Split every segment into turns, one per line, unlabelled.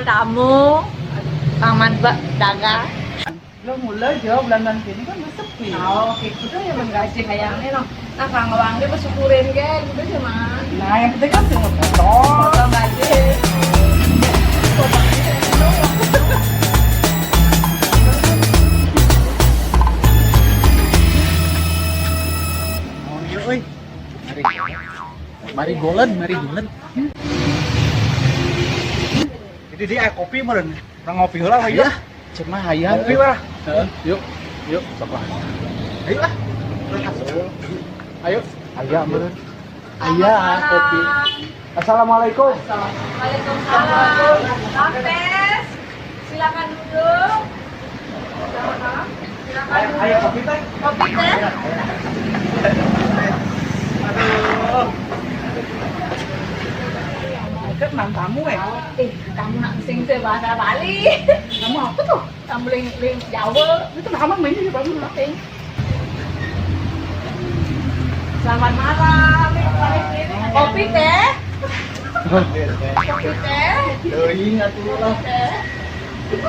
Kedatangan tamu. Taman Mbak dagang.
Lo mulai jauh bulan gini kan udah sepi.
Oh, gitu tuh ya menggaji kayaknya no. Nah, kang wang dia bersyukurin kan, gitu cuma.
Nah, yang penting kan tinggal potong.
Potong gaji. Potong gaji.
Oh iya euy. Mari. Mari golen, mari golen.
Jadi dia kopi meureun. Urang ngopi heula we
Ya, cek mah hayang.
Ngopi lah.
Heeh, yuk. Yuk, sok lah. Ayo lah. Ayo.
Aya meureun.
Aya kopi.
Assalamualaikum.
Waalaikumsalam. Tapes. Silakan duduk. Silakan duduk.
Aya kopi teh.
Kopi teh.
Aduh.
Kan enam tamu ya.
Eh, kamu nak sing bahasa Bali.
Kamu apa tuh?
Kamu ling ling Jawa.
Itu nama mainnya juga bagus lah.
Selamat malam. Kopi teh. Kopi teh.
Teuing atuh lah.
Teh.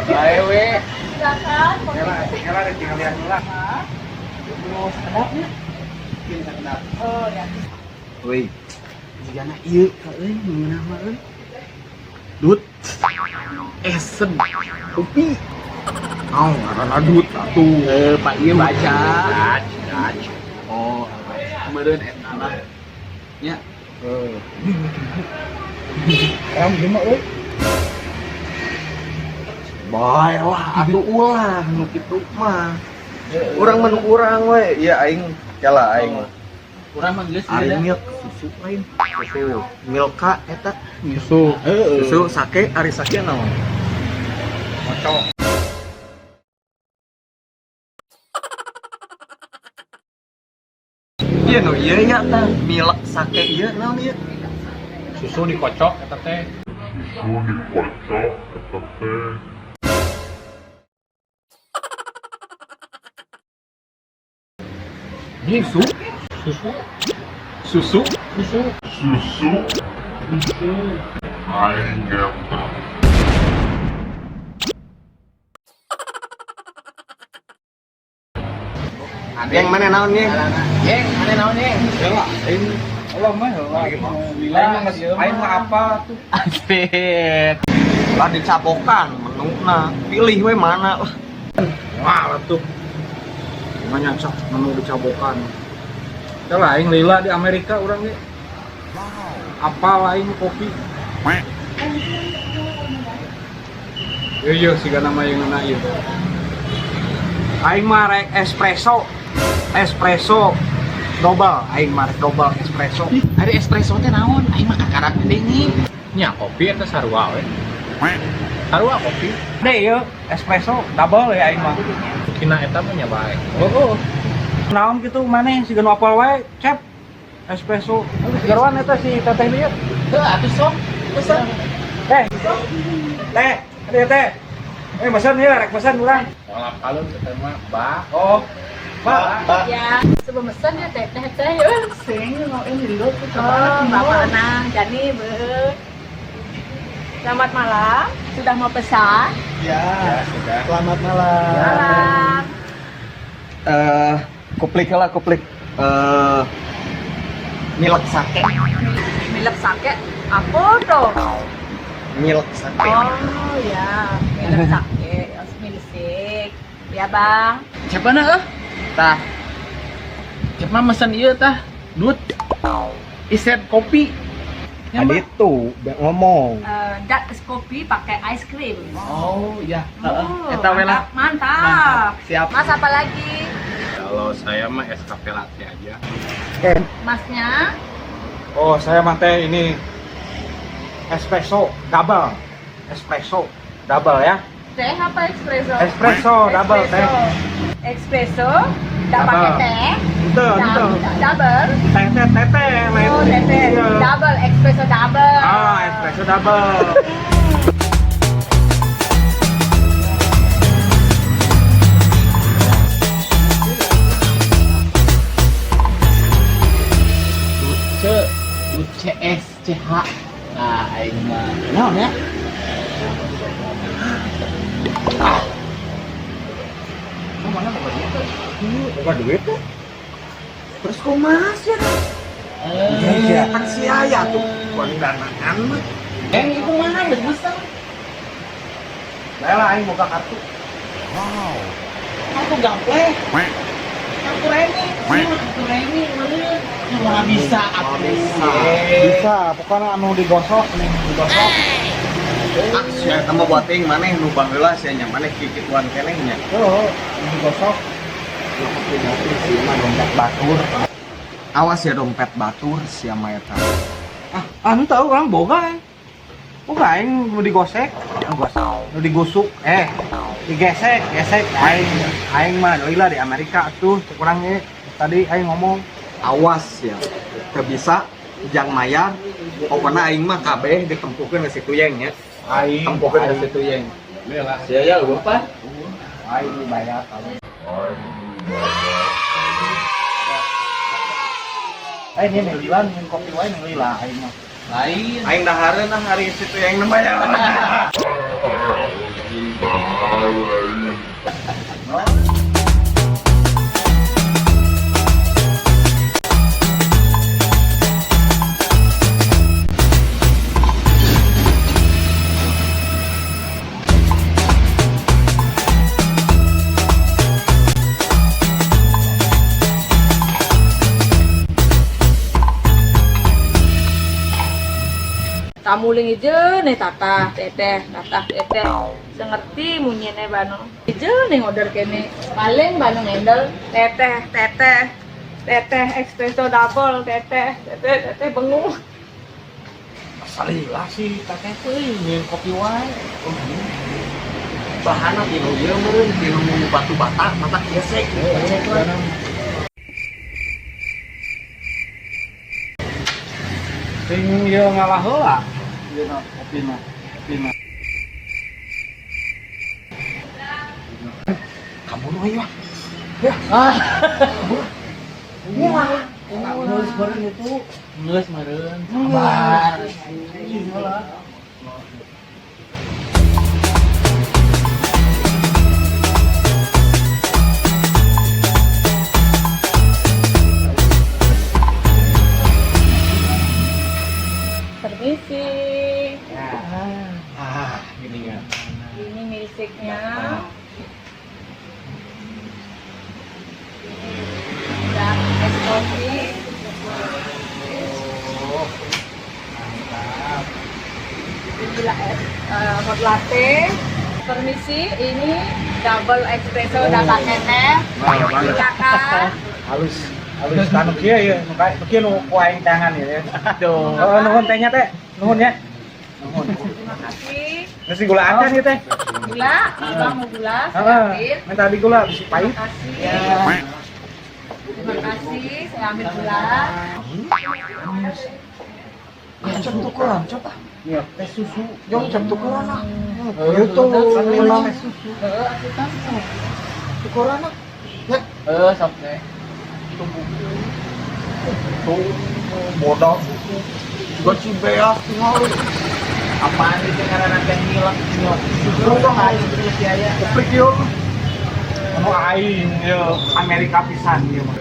Bae we.
Silakan. Kopi
Ngela,
teh.
ngela rek tinggal heula.
Terus kedapnya. Bikin sakedap.
Oh ya.
Woi. Jigana ieu ka euy ngeunah mah euy. Dut. Esen. Kopi.
Naon ngaranna dut atuh.
Eh, Pak ieu baca.
Dutch, Dutch.
Oh, meureun eta lah. Nya,
Heuh. Ayam gimana euy?
Bae lah atuh ulah nu kitu mah. Urang mah nu urang we. Ieu aing kela aing mah.
urang mah geus
Ari milk susu lain. Susu. Milka eta.
Susu.
Susu sake ari sake naon?
Moco.
Ieu nu ieu nya tah milk sake ieu naon ieu?
Susu dikocok eta teh.
Susu dikocok eta teh.
Susu. Susu. Susu. Susu.
Susu. Susu. Aing ngentot.
Yang mana naon ye?
Yeng, mana naon yeng?
Heula aing
Allah mah heula.
aing mah apa tuh?
Asik.
Lah dicabokan menuna. Pilih we mana lah.
Wah, tuh. Gimana sok menu dicabokan. Lah aing lila di Amerika urang ge. Apa aing kopi. Yo yo siga nama yang ngena ieu. Aing mah rek espresso. Espresso double, aing mah rek double espresso.
Ari espresso teh naon? Aing mah kakarak deui.
Nya kopi eta sarua we. Sarua kopi. Deh ieu espresso double ya aing mah. Kina eta mah nya bae. Oh, oh. Naon kitu maneh siga nu apal wae, cep. Espresso. Garuan eta si teteh ieu.
Heuh, atuh sok. Pesen.
Teh. Teh, ada teh. Eh, mesen ya, rek mesen urang. Moal apalun teh mah, ba. Oh. Ba.
Ya, sebelum mesen ya teh teh teh ya.
Sing mau ini dulu tuh.
Oh, Bapak Anang, Jani, Bu. Selamat malam. Sudah mau pesan?
Ya,
sudah.
Selamat malam.
Malam.
Eh, kuplik lah kuplik. Eh, milk sake.
Milk sake. Apa tuh?
Milk sake.
Oh ya, milk sake, milk. Ya bang.
Siapa na euh? Tah. Cep mah mesen ieu tah. Dut. Iset kopi. Ya,
Tadi
Mbak?
tuh udah ngomong.
Dark kopi pakai ice cream.
Oh, iya. Heeh.
Oh,
Eta we lah.
mantap, mantap.
Siap.
Mas apa lagi?
Kalau saya mah es cafe latte aja.
Masnya?
Oh, saya mah teh ini espresso double. Espresso double ya.
Teh apa espresso?
Espresso double teh.
Espresso, tidak pakai teh.
Ente, ente.
Double.
Teh teh teh teh lain.
Oh, teh teh.
Iya.
Double, espresso double.
Ah, espresso double.
C U C S C H. Nah, aing mah. Naon ya?
Boga duit tuh. Terus kumaha sih?
Eh,
Kan sia tuh kondangan mah.
Yang itu mana geus bisa.
Bae lah aing boga kartu.
Kartu gaple. Kartu remi. Kartu remi meureun. Moal bisa atuh.
Bisa.
Bisa, pokoknya anu digosok nih, digosok.
Ah, sia eta mah buat aing maneh nu baheula sia nya maneh kikituan keneh nya.
Tuh, digosok. Ngopi mah dompet batur.
Awas ya dompet batur sia mah eta.
Ah, anu tahu orang boga aing. Boga aing nu digosek, nu gosok, nu digusuk, digesek, gesek aing. Aing mah doi lah di Amerika tuh kurang ge. Tadi aing ngomong
Awas ya. Teu bisa jang mayar. Pokona aing mah kabeh ditempuhkeun ka si Tuyeng nya.
Aing
Tempuhkeun ka si Tuyeng.
Sia ya eueuh pan.
Aing dibayar kalau. Ini nih lila, minum kopi wae nih lila aing mah.
Lain.
Aing dahareun ah hari si Tuyeng nu bayar.
Tamuling ijo nih tatah teteh, tatah teteh. Sengerti munyene bano. Ijo nih order kene. Paling bano ngendel teteh, teteh. Teteh espresso double, teteh, teteh, teteh bengu.
Salila sih teteh euy minum kopi wae.
Bahana tinu ieu meureun tinu batu bata mata gesek. Gesek lah.
Sing ieu ngalah heula. Ieu na kopi mah. Kopi mah.
Kabur we lah.
Ah,
Wah.
geus meureun itu. Geus meureun. Sabar.
Permisi.
Ah, gini ya.
Ini musiknya. Ini udah es kopi.
Oh. Mantap.
Ini es hot latte. Permisi, ini double espresso udah pakai teh. Silakan.
Halus. Halus anu kieu ieu nu kae nu kieu nu ku aing tangan ieu ya.
Aduh.
Oh, nuhun tehnya teh. Nuhun ya. Nuhun.
Terima kasih.
Geus gula acan ieu teh.
Gula, abang mau gula, saya
Heeh.
ambil.
Minta di gula bisi pahit.
Terima kasih. Terima kasih, saya ambil gula.
Cep tukeran cep ah.
Iya, teh susu.
Jong cep tukeran ah. Ieu tuh memang
Teh susu.
Heeh, atuh tah.
tukeran ah. Ya,
Sok teh.
tuh modal susu. Juga Cibeas tinggal.
Apaan itu ngaranna teh milk milk.
Susu dong.
Aing geus aya.
Koplik ieu.
Anu aing ieu Amerika pisan ieu mah.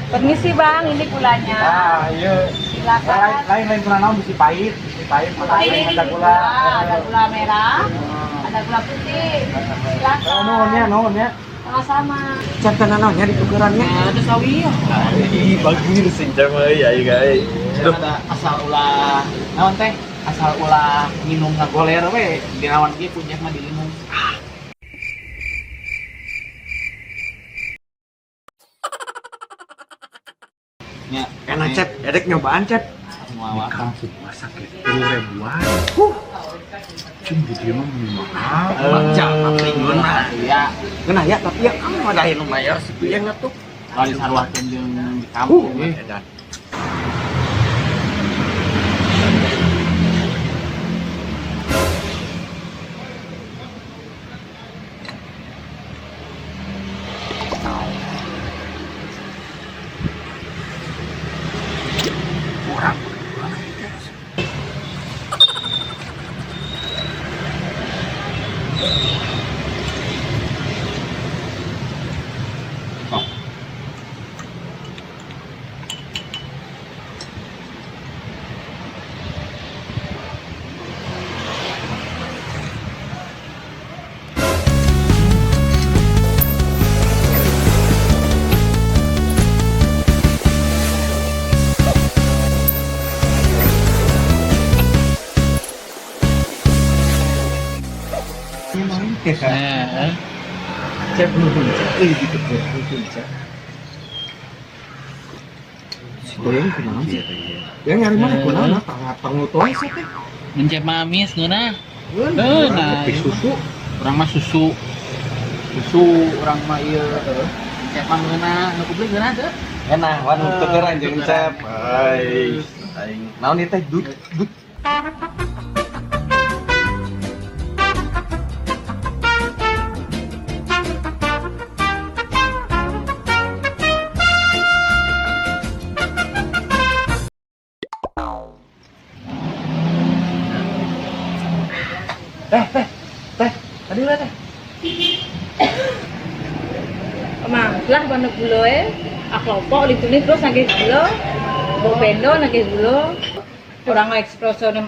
Permisi bang, ini gulanya.
Ah, ieu.
Silakan.
Lain lain kuna naon bisi pahit, bisi pahit mata
Ini,
aing
ini
ada gula.
ada gula merah, ada gula putih. Silakan.
Oh, nuhun ya, nuhun ya.
Sama-sama.
Cep teh naonnya ditukerannya.
Nah, itu sawi.
Ih, bagus sing cep euy ya guys.
Ada asal ulah naon teh? Asal ulah minum ngagoler we, dinawan kieu punya mah diinum. Nya,
Enak cep, edek nyobaan cep.
Semua
Kampung masak ya, 10 ribuan. Cing di dia mah mahal.
Baca tapi ngeunah.
Iya,
Ngeunah ya, tapi ya kamu madahin nu mayar si Tuyeng atuh.
kalau disaruahkeun jeung di kampung.
Edan.
Sok. Eh,
Cep nuhun cep. Euy gitu cep nuhun cep. Si Toyang kunaon sih? Yang nyari mana kunaon? Tangga sih teh.
Mencet mamis ngeunah. Ngeunah.
Kopi susu.
Urang mah susu. Susu urang mah ieu. Mencet mah ngeunah, nu kubli ngeunah teu?
Enak, wan tukeran jeung cep. Ai, aing. Naon ieu teh dut dut. Teh, teh, teh, tadi lah teh.
Emang lah bana gula eh. Aklopok dituni terus nagih gula. Bo pendo nagih gula. Kurang espresso nih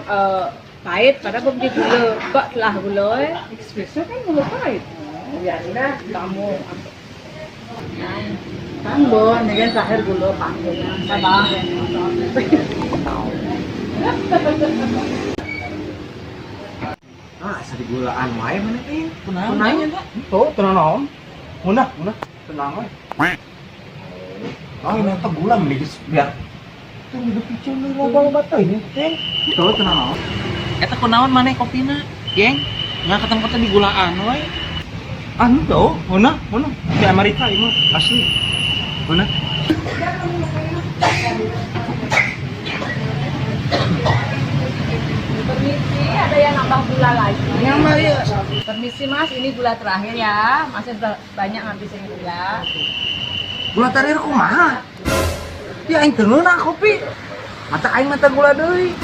pahit padahal belum di gula. Bak lah gula eh.
Espresso kan gula pahit.
Ya udah kamu. Panggon, ini kan terakhir gula panggon. Sabar.
Ah, asa digulaan wae mana teh?
Kunaon nya teh?
Tuh, tenang naon. Munah, munah. Tenang we.
Oh, ini teh gula mending geus biar tuh hidup piceun loba-loba teh ini teh.
Tuh, tenang naon.
Eta kunaon maneh kopina? Geng, nggak ketemu di gulaan we.
Ah, tuh, munah, munah. Di Amerika ieu mah asli. Munah.
Permisi, ada yang nambah gula lagi.
Nambah ya.
Permisi mas, ini gula terakhir ya. Masih banyak ngabisin gula.
Gula terakhir kumaha? Ya aing teu ngeunah kopi. Mata aing mata gula deui.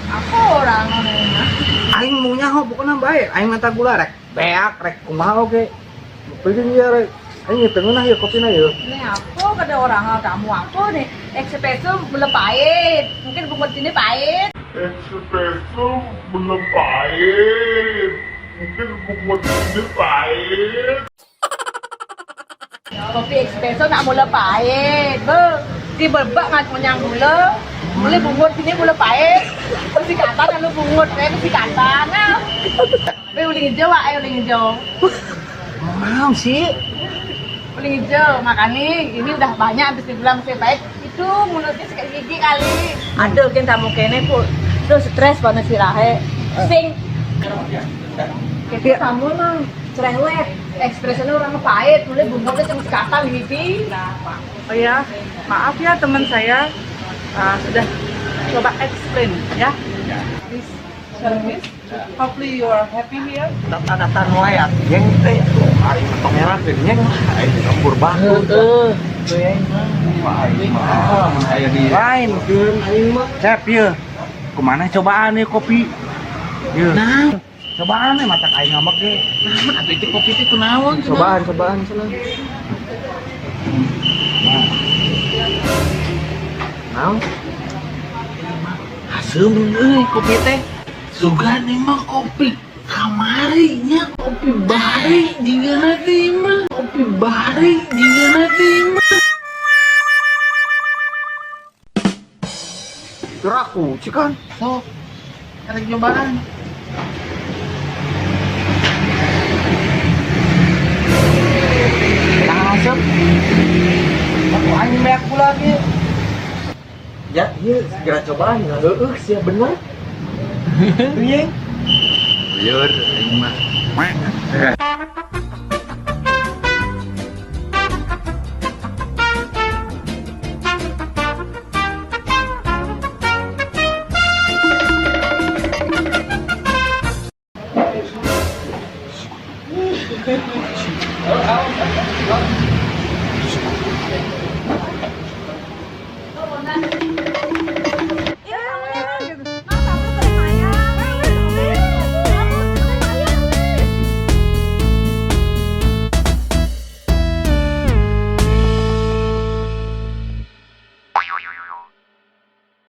Aku orang ngomongnya.
Aing mau nyaho pokona bae, aing mata gula rek beak rek kumaha oge. Penting ieu rek. Aing teu ngeunah ieu kopina ieu.
Ini aku kada orang kamu aku nih. Espresso gula pahit. Mungkin bungkus ini pahit.
Espresso belum pahit. Mungkin bungkus ini pahit.
Kopi espresso nak mula pahit. Be, di berbak nggak menyang gula. Boleh bungut sini mula pahit. Terus dikatan lalu bungut, kayak terus dikatan. Nah. Be uling hijau, wak, uling hijau.
Mau sih.
Uling hijau, makanya ini udah banyak habis gula masih pahit. Itu mulutnya sikat gigi kali. Aduh, kan tamu kene pun. Terus stres banget si Rahe. Sing. Kita tamu mah cerewet. Ekspresinya orang pahit, mulai bungkuknya cuma sekatan gitu.
Oh ya, maaf ya teman saya sudah coba explain ya. This service, hopefully you are happy here.
Datan-datan wae atuh geng teh. Tuh, aing mah pangeran teh nyeng. Aing lembur batu.
Heeh. Tuh mah.
Wah, aing mah mun aya di
Lain.
Keun aing mah.
Cep ieu. Kumaha cobaan ieu kopi? Ieu.
Nah,
Cobaan we mata aing ngambek ge.
nah atuh itu kopi teh kunaon?
Cobaan, cobaan cenah. Naon?
Haseum euy kopi teh. Sugan mah kopi kamari nya kopi bari jigana teh mah. Kopi bari jigana teh mah.
Kiraku, cikan.
Sok. Karek cobaan.
Nah, asem. Aku aing beak gula ge.
Ya, iya segera cobaan nggak heueuh sia bener. Tuh, yeng. Lieur aing mah.